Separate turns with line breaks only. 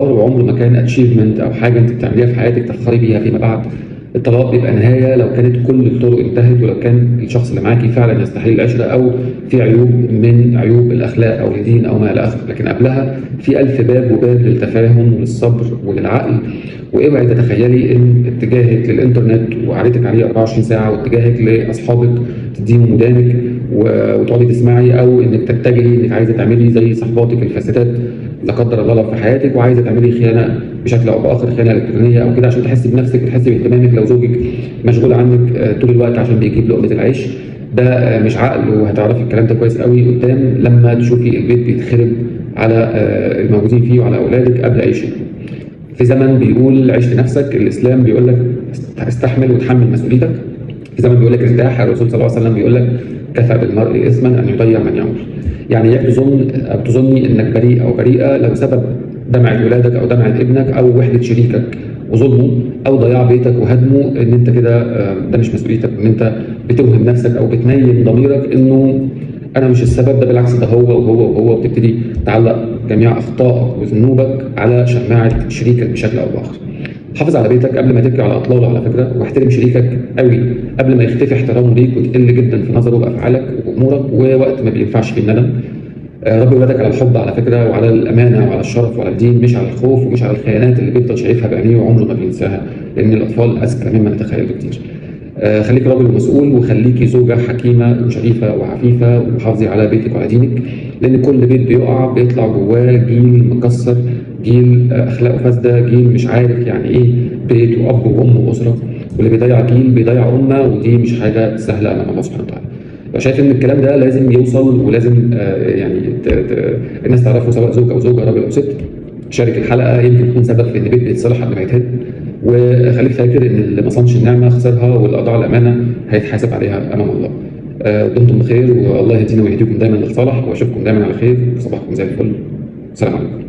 وعمره ما كان achievement او حاجة انت بتعمليها في حياتك تفخري بيها فيما بعد. الطلاق بيبقى نهاية لو كانت كل الطرق انتهت، ولو كان الشخص اللي معاكي فعلا يستحيل العشرة، او في عيوب من عيوب الاخلاق او الدين او ما الى اخره. لكن قبلها في الف باب وباب للتفاهم وللصبر وللعقل. واوعي تتخيلي ان اتجاهك للانترنت وقعدتك عليه 24 ساعة واتجاهك لاصحابك تديهم ودانك وتقعدي تسمعي، او انك تتجهي انك عايزه تعملي زي صحباتك الفاسدات لا قدر الله لو في حياتك، وعايزه تعملي خيانة بشكل او باخر، خيانة الكترونية او كده، عشان تحسي بنفسك وتحسي باهتمامك. لو زوجك مشغول عنك طول الوقت عشان بيجيب لقمة العيش، ده مش عقل، وهتعرفي الكلام ده كويس قوي قدام لما تشوفي البيت بيتخرب على الموجودين فيه وعلى اولادك قبل اي شيء. في زمن بيقول عيش لنفسك، الاسلام بيقول لك استحمل وتحمل مسؤوليتك. في زمن بيقول لك ارتاح، الرسول صلى الله عليه وسلم بيقول لك كفى بالمرء اثما ان يضيع من يعول. يعني اياك تظن او تظني انك بريء او بريئة لو سبب دمعه ولادك او دمعه ابنك او وحده شريكك وظلمه او ضياع بيتك وهدمه، ان انت كده ده مش مسؤوليتك، ان انت بتوهم نفسك او بتنيم ضميرك انه انا مش السبب، ده بالعكس ده هو وهو وهو، وبتبتدي تعلق جميع اخطائك وذنوبك على شماعة شريكك بشكل او باخر. حافظ على بيتك قبل ما تبكي على اطلاله على فكرة، واحترم شريكك قوي قبل ما يختفي احترامه ليك وتقل جدا في نظره بافعالك وامورك، ووقت ما بينفعش فيه الندم. ربي ولادك على الحب على فكرة، وعلى الامانة وعلى الشرف وعلى الدين، مش على الخوف ومش على الخيانات اللي بيفضل شايفها بعينيه وعمره ما بينساها، لان الاطفال اذكى مما نتخيل بكتير. خليك راجل ومسؤول، وخليكي زوجه حكيمة وشريفه وعفيفه، وحافظي على بيتك وعلى دينك، لان كل بيت بيقع بيطلع جواه جيل مكسر، جيل اخلاقه فاسدة، جيل مش عارف يعني ايه بيت واب وام واسره، واللي بيضيع جيل بيضيع امه، ودي مش حاجة سهلة امام الله سبحانه وتعالى. لو شايف ان الكلام ده لازم يوصل ولازم يعني الناس تعرفه، سواء زوج او زوجه، راجل او ست، شارك الحلقة، يمكن تكون سبب في ان البيت بيتصلح قبل ما يتهد. وخليك فاكر ان اللي ما صانش النعمة خسرها، واللي اضاع الامانة هيتحاسب عليها امام الله. دمتم بخير، والله يهدينا ويهديكم دايما للصالح، واشوفكم دايما على خير، وصباحكم زي الفل. السلام عليكم.